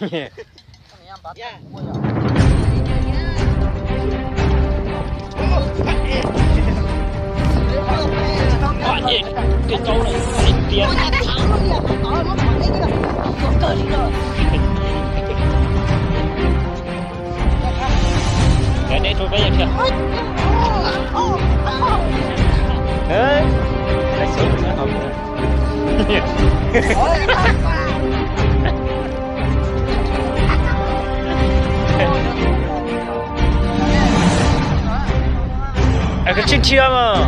Neb rau peb thiab. Koj tsis nrhiav mas.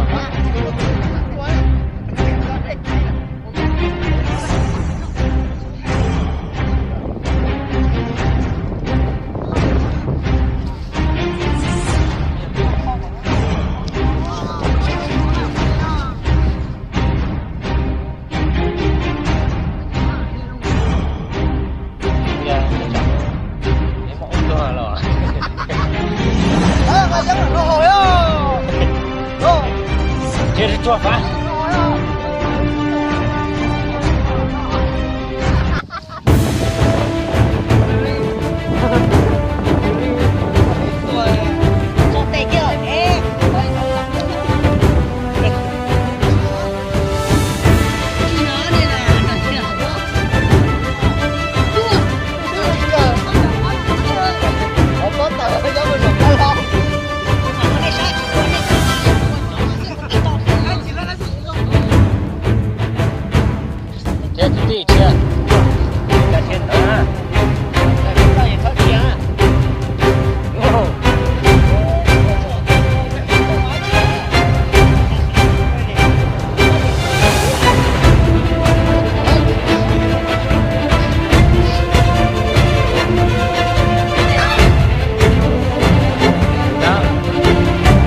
Thiab tus tij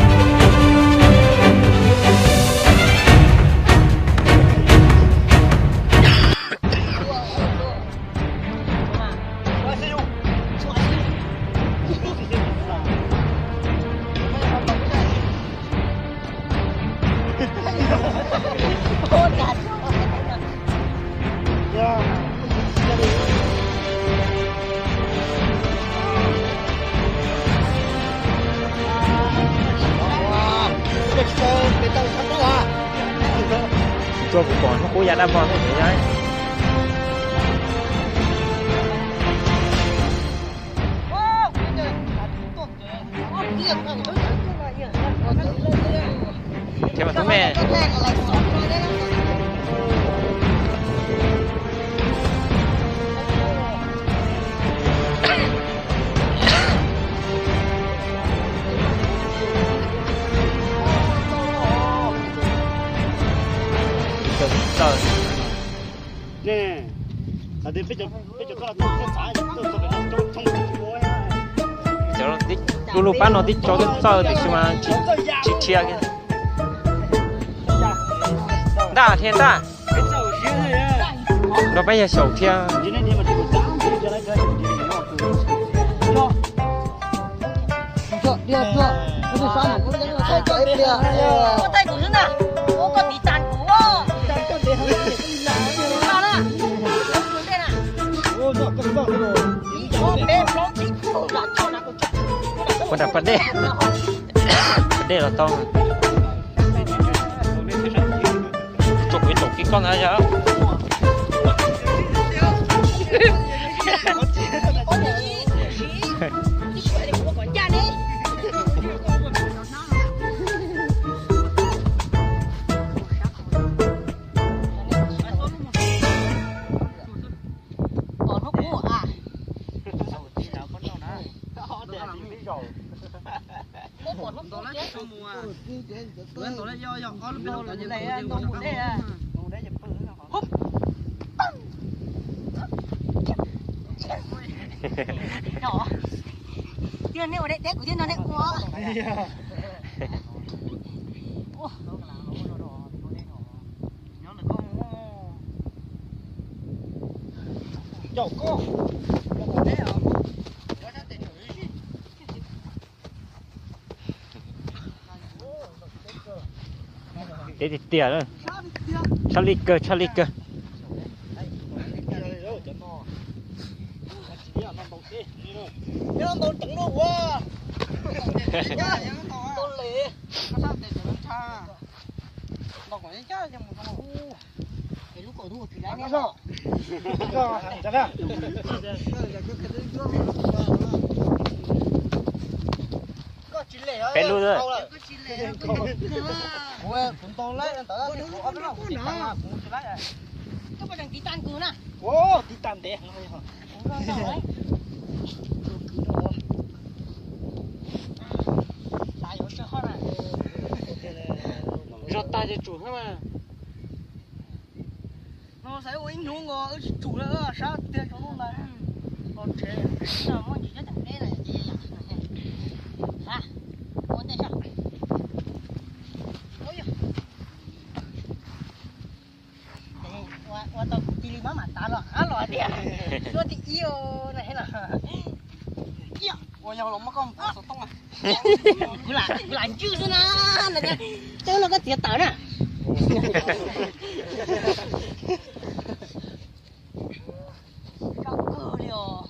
thiab. Thiab ntawd na. Tsis tshua kuv pom hnub qub ya dab vog thiab. Thiab mas tub me. Cov lub pab no tib co twb txawj tiam sis mas tsis dhia kiag. Ntaj thiab ntaj. Nrog peb yawg xyaum thiab. Kuv nram pas dej, pas dej los tau. Tsuam kuv ib tsoom kib koj ntag yog. Neb ua deb deb kuv thiab no neb ua. Deb tiag tiag, tshaj li kawg, tshaj li kawg. Peb lub. Tiv tas ntev. Zog tag ces tsum xwb mas. No xav ua ib hnub nkaus wb tsis tsum lawm, sab tiag tsaus ntuj ntawd los tsev. Muaj ntsis nyob tom teb lawm ces ua ntej saib. Ua tau kuv cia li mab mam tav los av los tiag. Suab thib ib no. Ua yog los muab koj xov tooj. Kuv lam ntswj xwb na. Teb no koj txiav tawm na. Kawg li os.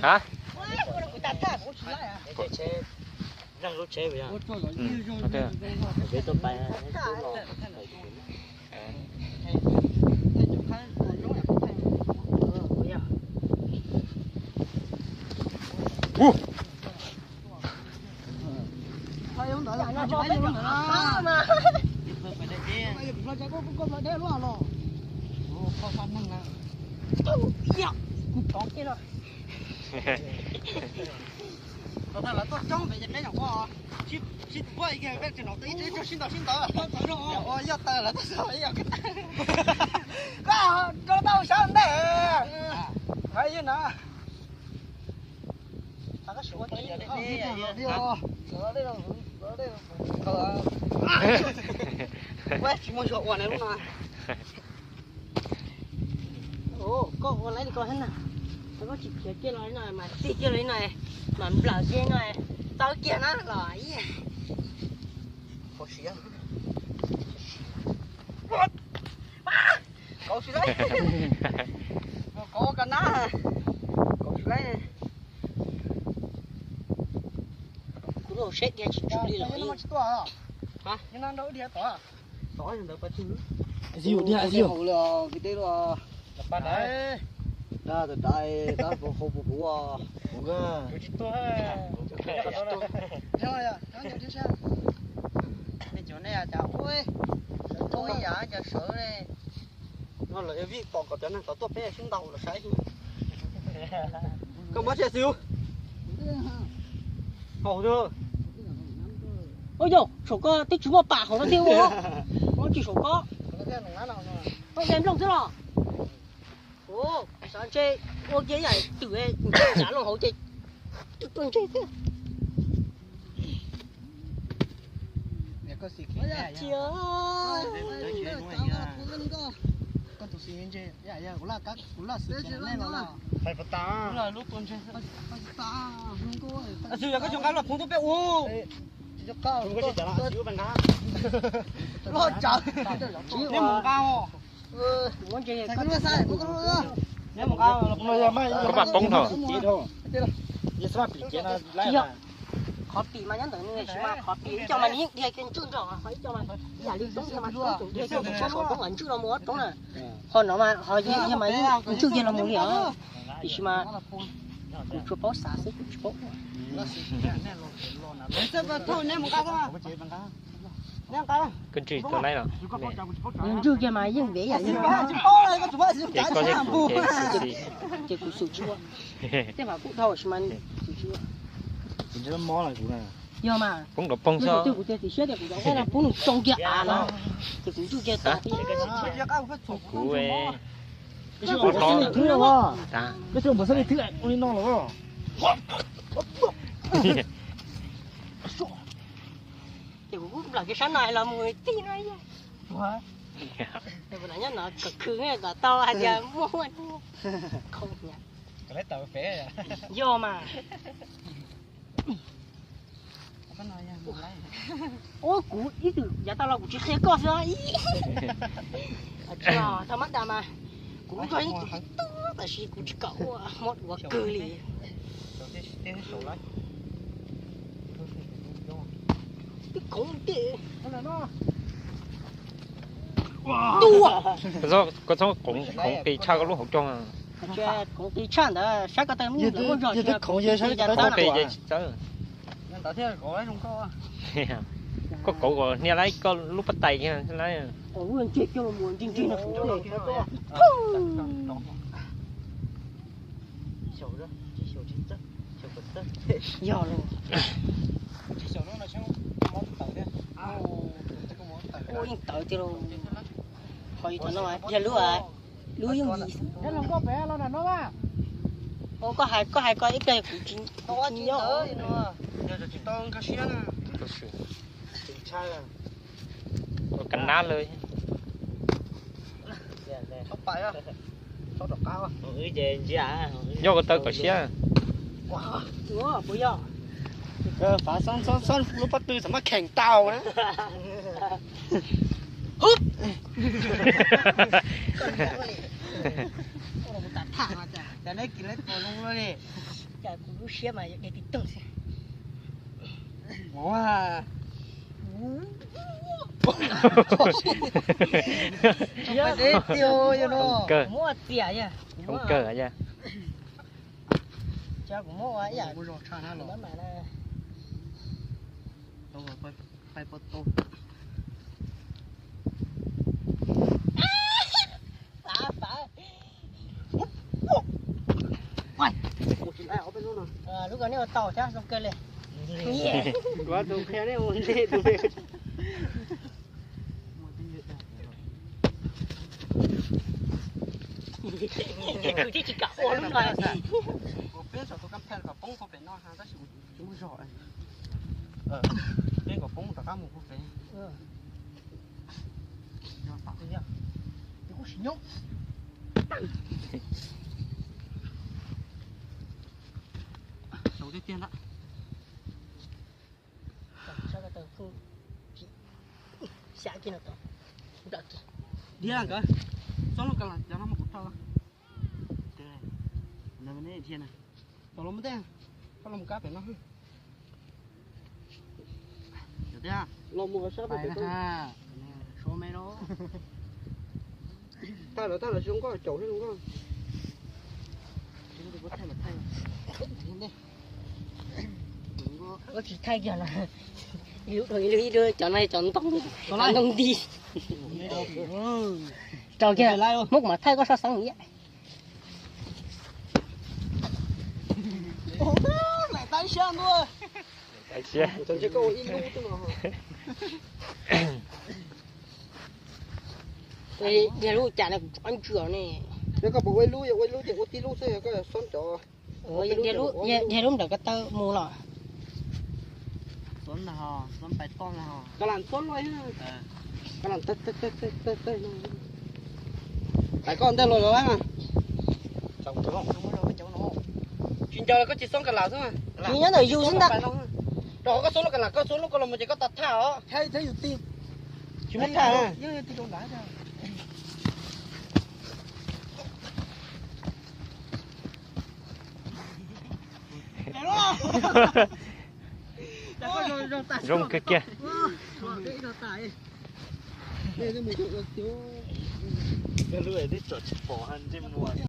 Ha? Lawv tuaj coob pem ces peb nyuam qhuav sib pab ib, peb tseem nov ib tug sib ntaus sib ntaus. Ua yog taws lawv tuaj txog ib yam. Koj rau tau sab ntej. Hais yog na. Tsis muaj zog ua na lub no. Koj ua laib li ko thiab na. Koj tsis khiav kiag los li no mas tig kiag los li no, mas nplawm kiag no, txawb kiag na los ib. Kauv tsis laib. Kauv ua ka nab. Kauv tsis laib. Kuv los seb tias tsis tsum li los. Tod ntawd pa tug. Xi yus tiag xi yus. Dab tab tab pa hau puv puv. Cov nej cas ua ib yam cas sawv li. No lawv vij pom kom cov neeg tod tuaj peb sib ntaus los saib. Koj muab tsis xwb. Hau. Ua yog saum ko twb tsis muaj pam hauv no thiab ua. Muab tsis saum ko. Tuaj de nplooj xwb los. Xav ntshe ua kiag ib yam twm ntshe tsav loo hauv ces tuaj ntshe thiab. Cia. Hais pas tas. Xwb yog koj cov nqab los phoov tuaj peb ua. Loj tsawv. Neb mus nqa os. Neb mus nqa. Koj pab poob tho. Qhov tim mas nyob ntawm nws, tab sis mas qhov tim ib co mas nws yeej dhia kiag ntswj nrog qhov ib co mas ib yam li roob dhia mas roob tseem dhia kiag, tsis tshua saum roob los ntswj los mus ob roob na. Qhov no mas ho yog mas yeej ntswj kiag los mus li os. Tiam sis mas kuv tsuas paub xav xwb, kuv tsis paub ua. Koj ntswj tus laib los? Ntswj kiag mas yeej ntev yam li no. Ces koj thiab kuv ces xwm txim. Ces kuv xwm tsis ua. Tej mas kuj dhau sis mas xwm tsis ua. Yog mas. Poob nrov poob xwb. Kuv tias tim siab tias kuv cov nqaij no poob nws tsoo kiag av no, ces kuv ntswj kiag tau. Kuv Ces kuv kuj nplawm kiag sab no los mus tij no. Nyob no khwv khwv kom tau hais tias muaj. Yog mas. Ua kuv ib txwm yav tag los kuv tsis qhia koj xwb. Tsis, thaum mab das mas Kuv lub zog yeej tsis tub tab sis kuv tsis kam ua mob duav kawg li. Twb khoov tiag. Koj txhob khoov qis tshaj koj lub hauv cog. Khoov qis tshaj ntawd saib koj taw me ntawd muaj zog tsis khoov qis tsis txawb. Koj kauv kom hnia laib koj lub pab tais kiag laib. Yog los. Ua yeej tawv tiag lauj. Ho yog thaum no yog lub, lub yooj yim. Koj hais, koj hais koj ib pliag kuv tsis nyob. Ka nab lawm. Nyob ko taw kom siab. Fav xob xob xob lub pob tw txawm maj kheem tau na. Cas kuv lub siab mas yog dej tib toog xwb. Muab txias yog. Coob kawg yog. Cov kuv muab ua ib yam. Lub ko nej ua tau thiab zoo kawg li. Kuv thiaj tsis kam ua lub no. Peb kom poob rov qab mus pem. Kuj sim nyob. Saum tiag tiag ntag. Xya kiag no tom. Dhia nkawd. Txob lub ka las cov no mas kuv tso. Dhia na. Tom los mus tej. Koj los mus kab pem no. Los mus sab pem. Thaij lawv, thaij lawv tsis zoo nkauj, caum thiab zoo nkauj. Tsis thaij kiag no. Ib lub, ib lub, cov no cov ntoo, cov ntoo nti. Rau kiag, muab kuv mam thaij koj sab xeeb ib yam. Dhia lub cas ne, kuv tsis paub ntsia ne. Yog koj puas ua ib lub, yog ua ib lub ces ua tib lub xwb, yog koj xob cov. Dhia lub nram ko taw mus los. Ka lam txob luaj, ka lam tawg tawg tawg tawg. Tais koj ntej los los lawm. Tsis nco los koj tsis xob ka lam xwb. Tsis nyob ntawm yus xwb ntag. Rau qhov koj xob lub ka lam, koj xob lub koj los mus ces koj tau thaj os. Tsis muaj thaj. Zoo kawg kiag.